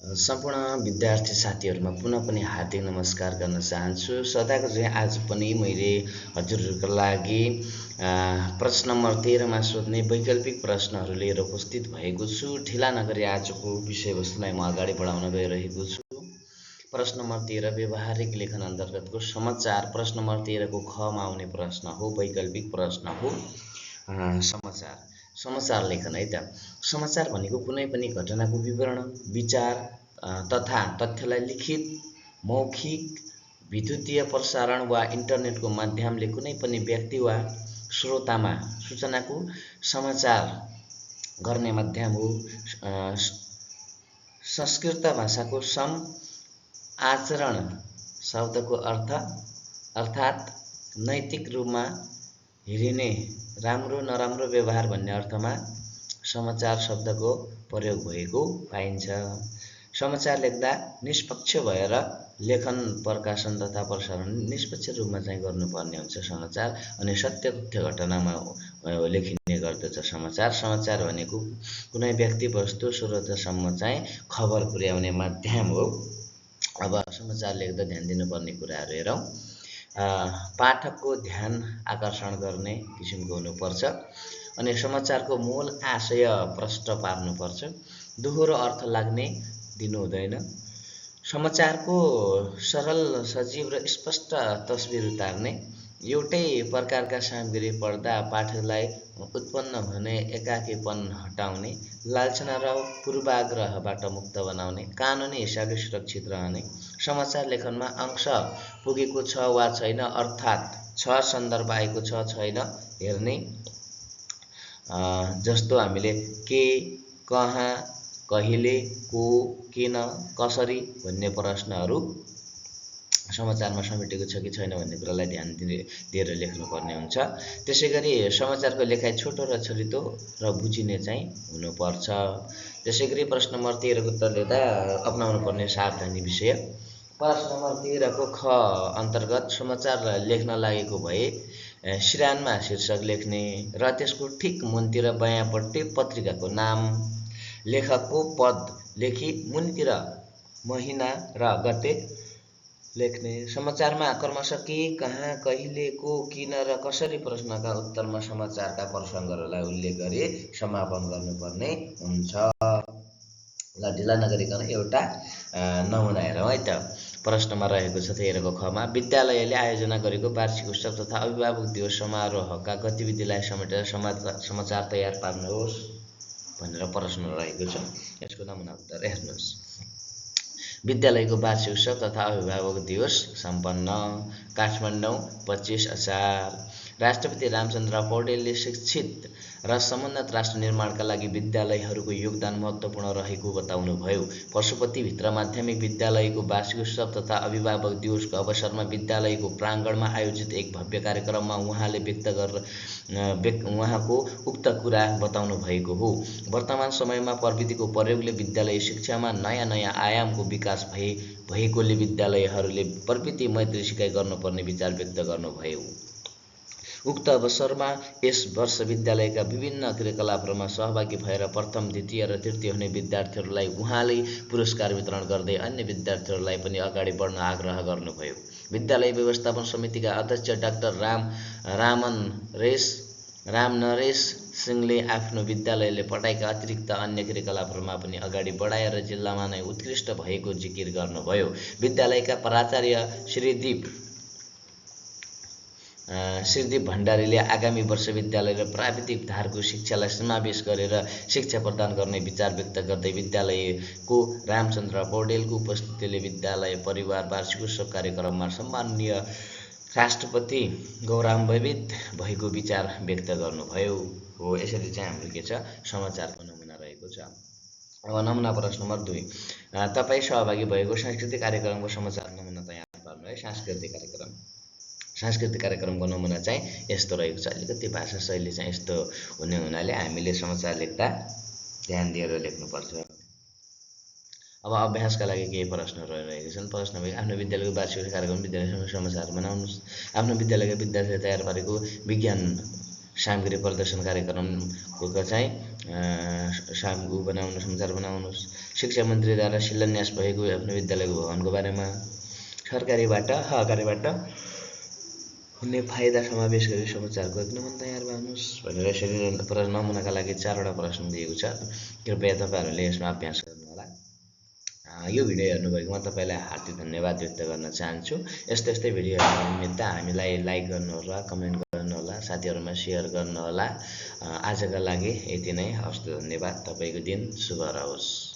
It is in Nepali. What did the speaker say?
सम्पूर्ण विद्यार्थी साथीहरुमा पुनः पनि हार्दिक नमस्कार गर्न चाहन्छु। सदाको चाहिँ आज पनि मैले हजुरहरुको लागि प्रश्न नम्बर 13 मा सोध्ने वैकल्पिक प्रश्नहरु लिएर उपस्थित भएको छु। ढिला नगरी आजको विषयवस्तुलाई म अगाडि बढाउन गइरहेको छु। प्रश्न नम्बर 13 व्यवहारिक लेखन अन्तर्गतको समाचार। प्रश्न नम्बर 13 को ख मा आउने प्रश्न हो, वैकल्पिक प्रश्न हो समाचार। समाचार लेखन है त। समाचार भनेको कुनै पनि घटनाको विवरण, विचार तथा तथ्यलाई लिखित, मौखिक, विद्युतीय प्रसारण वा इन्टरनेटको माध्यमले कुनै पनि व्यक्ति वा श्रोतामा सूचनाको समाचार गर्ने माध्यम हो। संस्कृत भाषाको सम आचरण शब्दको अर्थ अर्थात् नैतिक रूपमा हेरिने राम्रो नराम्रो व्यवहार भन्ने अर्थमा समाचार शब्दको प्रयोग भएको पाइन्छ। समाचार लेख्दा निष्पक्ष भएर लेखन, प्रकाशन तथा प्रसारण निष्पक्ष रूपमा चाहिँ गर्नुपर्ने हुन्छ समाचार, अनि सत्य तथ्य घटनामा लेखिने गर्दछ समाचार। समाचार भनेको कुनै व्यक्ति, वस्तु, स्रोतसम्म चाहिँ खबर पुर्याउने माध्यम हो। अब समाचार लेख्दा ध्यान दिनुपर्ने कुराहरू हेरौँ। पाठकको ध्यान आकर्षण गर्ने किसिमको हुनुपर्छ, अनि समाचारको मूल आशय प्रष्ट पार्नुपर्छ, दोहोरो अर्थ लाग्ने दिनु हुँदैन। समाचारको सरल, सजीव र स्पष्ट तस्बिर उतार्ने, एउटै प्रकारका सामग्री पढ्दा पाठकलाई उत्पन्न हुने एकाकीपन हटाउने, लालचना र पूर्वाग्रहबाट मुक्त बनाउने, कानुनी हिसाबले सुरक्षित रहने, समाचार लेखनमा अंश पुगेको छ वा छैन अर्थात् छ सन्दर्भ आएको छ छैन हेर्ने, जस्तो हामीले के, कहाँ, कहिले, को, किन, कसरी भन्ने प्रश्नहरू समाचारमा समेटेको छ कि छैन भन्ने कुरालाई ध्यान दिएर लेख्नुपर्ने हुन्छ। त्यसैगरी समाचारको लेखाइ छोटो र छरितो र बुझिने चाहिँ हुनुपर्छ। त्यसैगरी प्रश्न नम्बर 13 को उत्तर दिँदा अपनाउनु पर्ने सावधानी विषय। प्रश्न नम्बर 13 को ख अन्तर्गत समाचार लेख्न लागेको भए सिरानमा शीर्षक लेख्ने र त्यसको ठिक मुनितिर बायाँपट्टि पत्रिकाको नाम, लेखकको पद लेखी मुनितिर महिना र गते लेख्ने। समाचारमा क्रमशः के, कहाँ, कहिले, को, किन र कसरी प्रश्नका उत्तरमा समाचारका प्रसङ्गहरूलाई उल्लेख गरी समापन गर्नुपर्ने हुन्छ। ल ढिला नगरिकन एउटा नमुना हेरौँ है त। प्रश्नमा रहेको छ 13 को ख मा विद्यालयले आयोजना गरेको वार्षिक उत्सव तथा अभिभावक दिवस समारोहका गतिविधिलाई समेटेर समाचार तयार पार्नुहोस् भनेर प्रश्न रहेको छ। यसको नमुना उत्तर हेर्नुहोस्। विद्यालयको वार्षिक उत्सव तथा अभिभावक दिवस सम्पन्न। काठमाडौँ 25 असार। राष्ट्रपति रामचन्द्र पौडेलले शिक्षित र समुन्नत राष्ट्र निर्माणका लागि विद्यालयहरूको योगदान महत्त्वपूर्ण रहेको बताउनुभयो। पशुपतिभित्र माध्यमिक विद्यालयको वार्षिक उत्सव तथा अभिभावक दिवसको अवसरमा विद्यालयको प्राङ्गणमा आयोजित एक भव्य कार्यक्रममा उहाँले उहाँको उक्त कुरा बताउनु भएको हो। वर्तमान समयमा प्रविधिको प्रयोगले विद्यालय शिक्षामा नयाँ आयामको विकास भएकोले विद्यालयहरूले प्रविधि मैत्री सिकाइ गर्नुपर्ने विचार व्यक्त गर्नुभयो। उक्त अवसरमा यस वर्ष विद्यालयका विभिन्न क्रियाकलापहरूमा सहभागी भएर प्रथम, द्वितीय र तृतीय हुने विद्यार्थीहरूलाई उहाँले पुरस्कार वितरण गर्दै अन्य विद्यार्थीहरूलाई पनि अगाडि बढ्न आग्रह गर्नुभयो। विद्यालय व्यवस्थापन समितिका अध्यक्ष डाक्टर रामनरेश सिंहले आफ्नो विद्यालयले पढाइका अतिरिक्त अन्य क्रियाकलापहरूमा पनि अगाडि बढाएर जिल्लामा नै उत्कृष्ट भएको जिकिर गर्नुभयो। विद्यालयका प्राचार्य श्रीदीप भण्डारीले आगामी वर्ष विद्यालय र प्राविधिक धारको शिक्षालाई समावेश गरेर शिक्षा प्रदान गर्ने विचार व्यक्त गर्दै विद्यालयको रामचन्द्र पौडेलको उपस्थितिले विद्यालय परिवार वार्षिक उत्सव कार्यक्रममा सम्माननीय राष्ट्रपति गौरवान्वित भएको विचार व्यक्त गर्नुभयो। हो यसरी चाहिँ हाम्रो के छ समाचारको नमुना रहेको छ। अब नमुना प्रश्न नम्बर 2, तपाईँ सहभागी भएको सांस्कृतिक कार्यक्रमको समाचार नमुना तयार पार्नु है। सांस्कृतिक कार्यक्रमको नमुना चाहिँ यस्तो रहेको छ। अलिकति भाषा शैली चाहिँ यस्तो हुने हुनाले हामीले समाचार लेख्दा ध्यान दिएर लेख्नुपर्छ। अब अभ्यासका लागि केही प्रश्नहरू रहेका छन्। प्रश्न भयो, आफ्नो विद्यालयको वार्षिक कार्यक्रम विद्यालयसँग समाचार बनाउनुहोस्। आफ्नो विद्यालयका विद्यार्थीले तयार पारेको विज्ञान सामग्री प्रदर्शन कार्यक्रमको चाहिँ समाचार बनाउनुहोस्। शिक्षा मन्त्रीद्वारा शिलान्यास भएको आफ्नो विद्यालयको भवनको बारेमा सरकारीबाट सहकारीबाट हुने फाइदा समावेश गरी समाचारको 1 नम्बर तयार पार्नुहोस् भनेर यसरी नमुनाका लागि 4वटा प्रश्न दिएको छ। कृपया तपाईँहरूले यसमा अभ्यास गर्नुहोला। यो भिडियो हेर्नुभएकोमा तपाईँलाई हार्दिक धन्यवाद व्यक्त गर्न चाहन्छु। यस्तै भिडियोहरूको निमित्त हामीलाई लाइक गर्नुहोला, कमेन्ट गर्नुहोला, साथीहरूमा सेयर गर्नुहोला। आजका लागि यति नै। हवस्, धन्यवाद। तपाईँको दिन शुभ रहोस्।